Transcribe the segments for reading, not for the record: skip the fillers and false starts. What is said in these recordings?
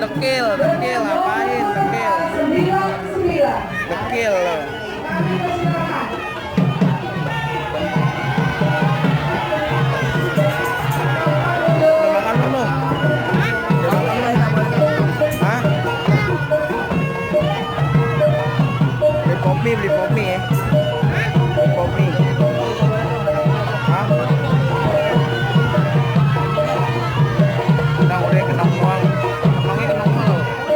Dekil, ngapain dekil? Dekil loh. Udah makan belum? Hah? Beli kopi ya. Beli kopi. Hah? Udah kenang uang. Kenangnya kenang uang loh.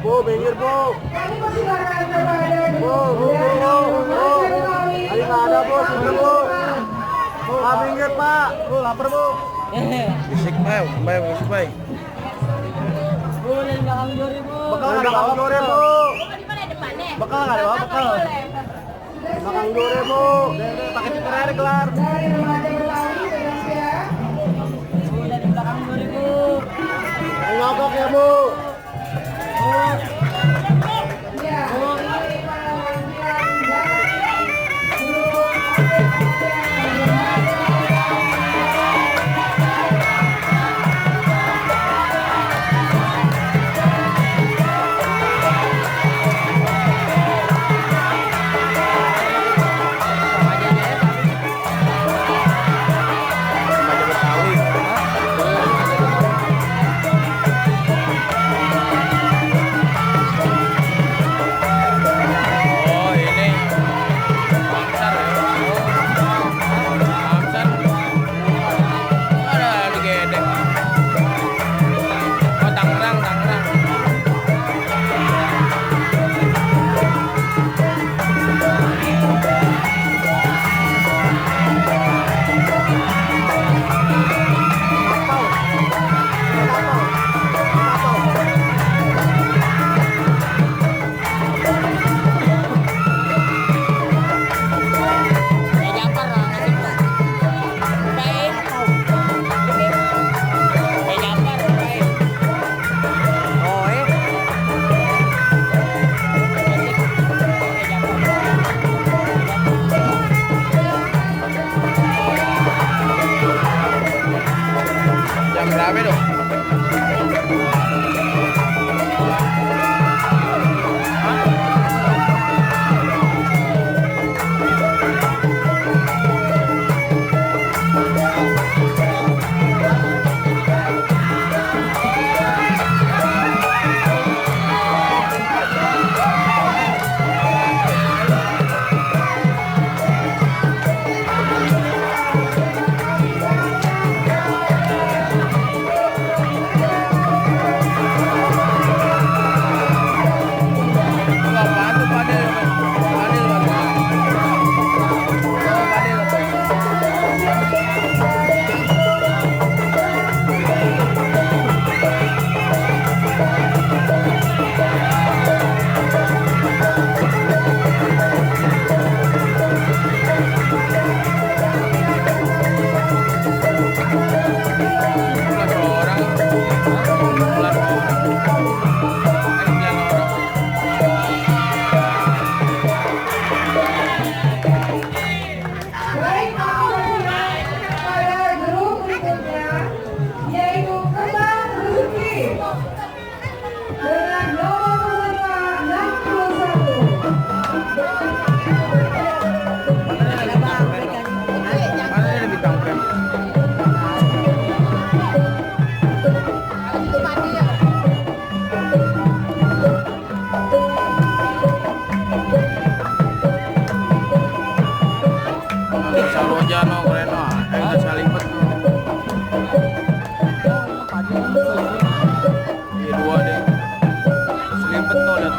Bu, minggir bu. Kami persilakan kepada Bu. Tadi nggak ada bu, situ bu. Pak minggir pak. Bu, lapar bu. Bisik baik, bisik baik. Bu, dari belakang juri, Bu. Bekal nggak ada Bang Jore bu. di mana depannya? Bekal nggak ada bekal. Bang Jore bu. Pakai stiker aja kelar. Dari remaja Betawi Indonesia. Bu, dari belakang juri, Bu. Ngokok ya bu. Ya, ini para lampiran Remaja Betawi. Oh ini Bangsa ya. Bangsa. Ada di Gede. Oh Tangerang. Oh jam berapa tuh? Apaan tuh padel? Padel bagaimana? Oh padel apa? Pulang orang. Pulang orang. Baik, aku berkenan pada grup berikutnya, yaitu Kembang Rezeki dengan nomor peserta 61. Mana ada bintang frame? Salojano Greno, ada salipet tuh. Iya dua deh. Selipet tuh lihat.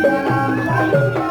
Dalam